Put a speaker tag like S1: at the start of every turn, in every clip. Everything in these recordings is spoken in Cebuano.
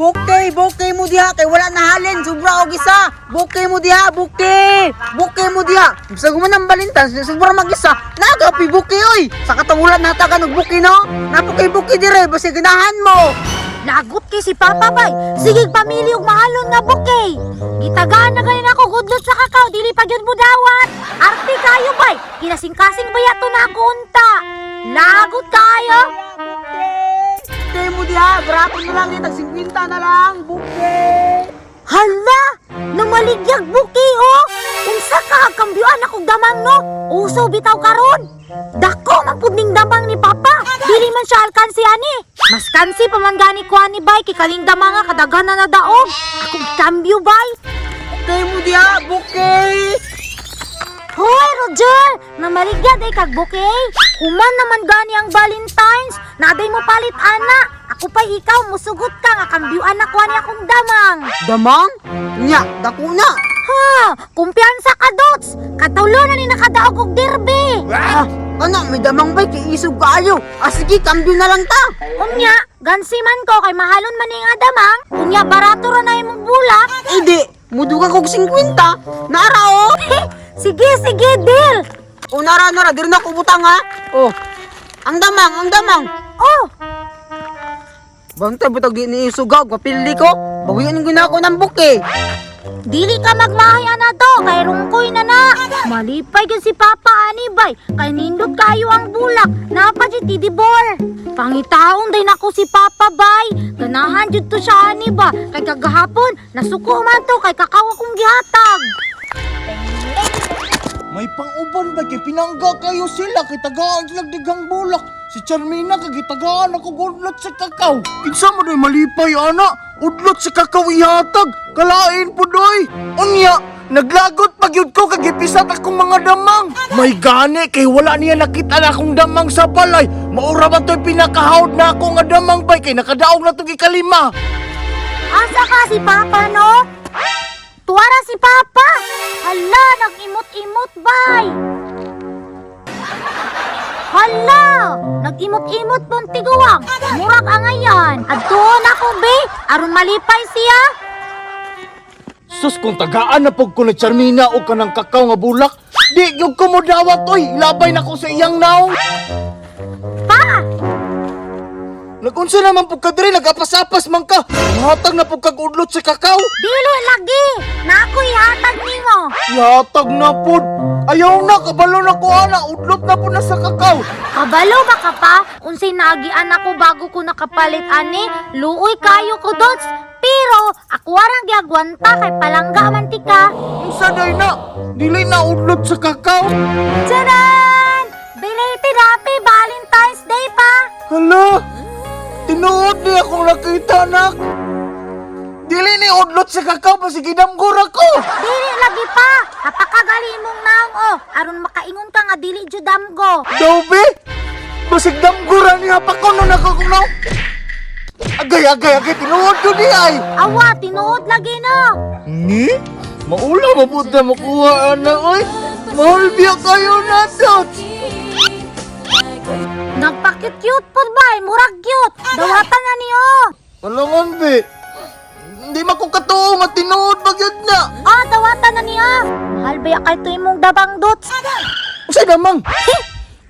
S1: Bukay, bukay mo diha kay wala na halin, sobra og isa. Bukay mo diha, bukay. Bukay mo diha. Bisag man ang balintan, sobra mag-isa. Nagapi bukay oy. Sa katungulan natagan og bukay no. Napukay bukay dire basi ganahan mo.
S2: Lagot kay si Papa bay. Sige pamilya og mahalon nga bouquet. Gitagaan na ganin ako gudlot sa kakao dili pa gyud mudawat. Arte kayo bay. Kinasing-kasing baya to na ako unta. Lagot kayo.
S1: Bukay mo diha, barato na lang tag 50 na lang, bukay.
S2: Hala! Namaligyag bouquet oh! Unsa ka kambyuan ako damang no? Uso bitaw karon. Dako man pud ning damang ni Papa. Dili man siya alkansi ani. Mas kansi pa man gani ko ani bay kay kaning damang nga kadaghan na nadaog. Akong kambyo bay.
S1: Bukay mo diha, bukay.
S2: Hoy, Roger! Namaligya day kag bouquet. Human naman gani ang Valentine's. Naday mo palit ana. Ako pa ikaw musugot ka nga kambyuan na ko ani akong damang.
S1: Damang? Nya, dako na.
S2: Ha, kumpiyansa ka dots. Katulo na ni nakadaog og derby.
S1: Ah, kana may damang bay kay isog kaayo. Ah sige, kambyo na lang ta.
S2: Unya, gansi man ko kay mahalon man ni nga damang. Unya barato ra na imong bulak.
S1: Idi, muduga kog 50. Nara oh.
S2: Sige, sige, deal.
S1: O nara nara, diri na ko butang ha. Oh. Ang damang, ang damang.
S2: Oh,
S1: Bantay butag di ni isugaw, kapili ko. Bawian ko na ako ng buke.
S2: Dili ka magmahay ana to kay rungkoy na na. Malipay gyud si Papa ani bay kay nindot kayo ang bulak. Napa jud tidibor. Pangitaon day nako si Papa bay. Ganahan jud to siya ani ba kay kagahapon nasuko man to kay kakaw akong gihatag.
S3: May panguban ba kay pinangga kayo sila kay tagaan sila digang bulak. Si Charmina kay gitagaan ako udlot sa kakao. Kinsa man doy malipay ana, udlot sa kakao ihatag. Kalain po doy. Unya, naglagot pag yun ko kay gipisat akong mga damang. May gani kay wala niya nakita na akong damang sa balay. Maura ba to'y pinakahawd na ako nga damang bay kay nakadaog na tong ikalima.
S2: Asa ka si Papa no? Tuwara si Papa. Hala, nag-imot-imot bay. Hala, nag-imot-imot pong tiguang. Murag angayan. Adtuon ako be, aron malipay siya.
S3: Sus kung tagaan na pug ko ni Charmina o kanang kakao nga bulak, di gyud ko modawat oy, ilabay na ko sa iyang naong.
S2: Pa,
S3: Nagunsa naman pug ka diri, nagapasapas man ka. Hatag na pug kag udlot sa kakao.
S2: dili lagi. Na ako ihatag nimo.
S3: Ihatag na pud. Ayaw na, kabalo na ko ana, udlot na pud na sa kakao.
S2: Kabalo ba ka pa? Unsay naagian ako bago ko nakapalit ani, luoy kayo ko dots. Pero ako arang giagwanta kay palangga man tika.
S3: Unsa day na? Dili na udlot sa kakao.
S2: Charan! Belated happy Valentine's Day pa!
S3: Hala, tinuod ni akong nakita nak. Dili ni udlot sa kakao basig gidamgor ako.
S2: Dili lagi pa! Napakagali imong naong oh, aron makaingon ka nga dili jud damgo.
S3: Daw be? Basig damgura niya pa ko no nakakunaw. Agay, agay, agay, tinuod ko di ay.
S2: Awa, tinuod lagi no.
S3: Ni? Maula mapunta makuha ana oy. Mahal biya kayo na dot.
S2: Nagpa-cute pud bay, murag cute. Dawatan na niyo.
S3: Palungon be. Hindi makukatuo nga tinuod ba gyud na.
S2: Oh, dawatan na niya. Mahal ba ya kay to imong dabang dots?
S3: Usa damang.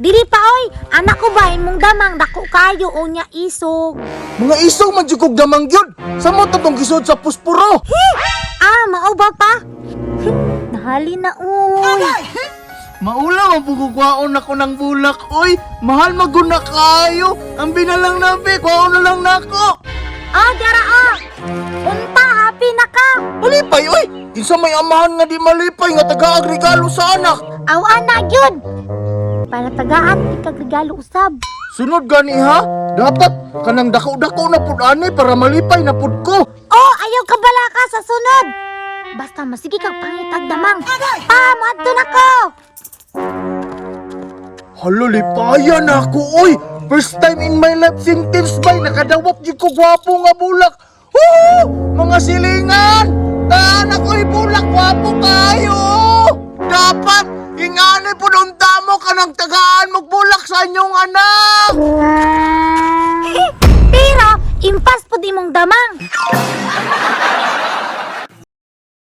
S2: Dili pa oy, anak ko ba imong damang dako kayo unya isog.
S3: Mga isog man jud kog damang gyud. Sa mo tong gisod sa puspuro.
S2: Ah, mao ba pa? Nahali na oy.
S3: Maula man pud ko kwaon ako ng bulak oy. Mahal maguna kayo. Ang binalang na be, kwaon na lang nako.
S2: Ah, dara ah. Unta happy na ka.
S3: Malipay oy. Kinsa may amahan nga di malipay nga taga regalo sa anak.
S2: Aw ana gyud. Para tagaan ikag regalo usab.
S3: Sunod gani ha? Dapat kanang dako-dako na pud ani para malipay na pud ko.
S2: Oh, ayaw ka bala ka sa sunod. Basta masige kag pangitag damang. Pa, moadto na ko.
S3: Hala, lipaya na ako oy. First time in my life sentence bay nakadawat jud ko gwapo nga bulak. Woo! Mga silingan! Taan ako'y bulak gwapo kayo. Dapat ingani pud unta mo kanang tagaan mo bulak sa inyong anak.
S2: Pero impas pud imong damang.